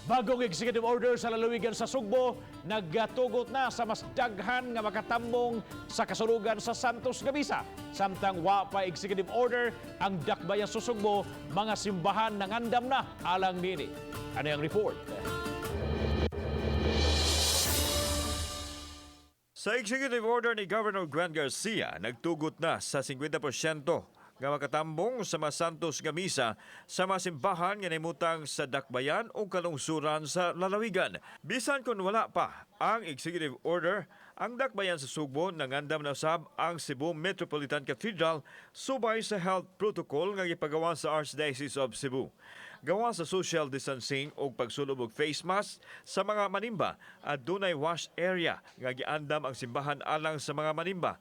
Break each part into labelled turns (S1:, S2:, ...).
S1: Bagong executive order sa lalawigan sa Sugbo, nagatugot na sa mas daghan nga makatambong sa kasurugan sa Santos nga misa. Samtang wa pa executive order ang dakbayan sa Sugbo, mga simbahan nangandam na alang nini. Ano ang report?
S2: Sa executive order ni Governor Gwen Garcia, nagtugot na sa 50% nga makatambong sa mga Santos nga misa sa mga simbahan nga nimutang sa dakbayan o kalungsuran sa lalawigan. Bisan kung wala pa ang executive order, ang dakbayan sa Sugbo nangandam na usab ang Cebu Metropolitan Cathedral subay sa health protocol nga gipagawa sa Archdiocese of Cebu. Gawa sa social distancing ug pagsulob og face mask sa mga manimba at dunay wash area nga giandam ang simbahan alang sa mga manimba.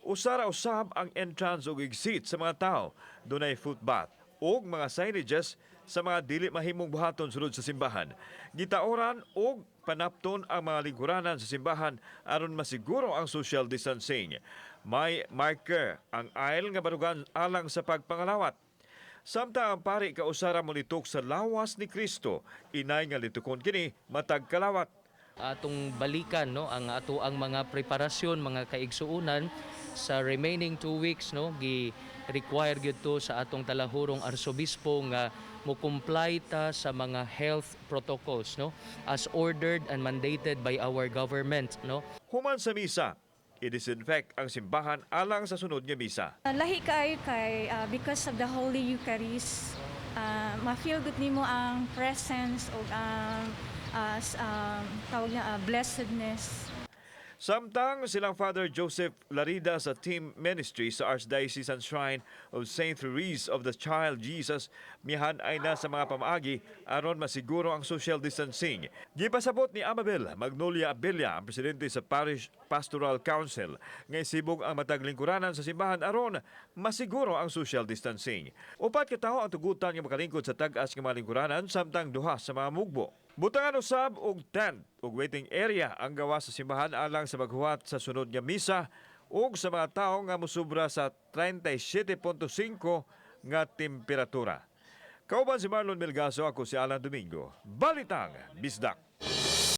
S2: Usara usab ang entrance ug exit sa mga tao. Dunay footbath ug mga signages sa mga dili mahimong buhaton sulod sa simbahan. Gitaoran og panapton ang mga lingkuranan sa simbahan aron masiguro ang social distancing. May marker ang aisle nga barugan alang sa pagpangalawat. Samtang ang pari kausara molitok sa lawas ni Kristo, inay nga litukon kini matag kalawat.
S3: Atong balikan, no, ang ato ang mga preparasyon, mga kaigsuonan, sa remaining 2 weeks, no. Gi require gyud to sa atong talahurong arsobispo nga mo comply ta sa mga health protocols, no, as ordered and mandated by our government, no.
S2: Human sa misa, i-disinfect ang simbahan alang sa sunod nga misa.
S4: Lahi kaayo kay because of the Holy Eucharist, ma-feel good nimo ang presence o ang tawag niya, blessedness.
S2: Samtang silang Father Joseph Larida sa Team Ministry sa Archdiocesan Shrine of St. Therese of the Child Jesus mihan ay na sa mga pamaagi aron masiguro ang social distancing. Gipasabot ni Amabel Magnolia Abella, ang presidente sa Parish Pastoral Council, nga isibog ang matag lingkuranan sa simbahan aron masiguro ang social distancing. 4 ka tawo ang tugutan nga makalingkod sa tag-as nga mga lingkuranan samtang 2 sa mga mugbo. Butangan usab og tent ug waiting area ang gawas sa simbahan alang sa maghuwat sa sunod nga misa ug sa mga tawo nga mosubra sa 37.5 nga temperatura. Kauban si Marlon Melgaso, ako si Alan Domingo. Balitang Bisdak.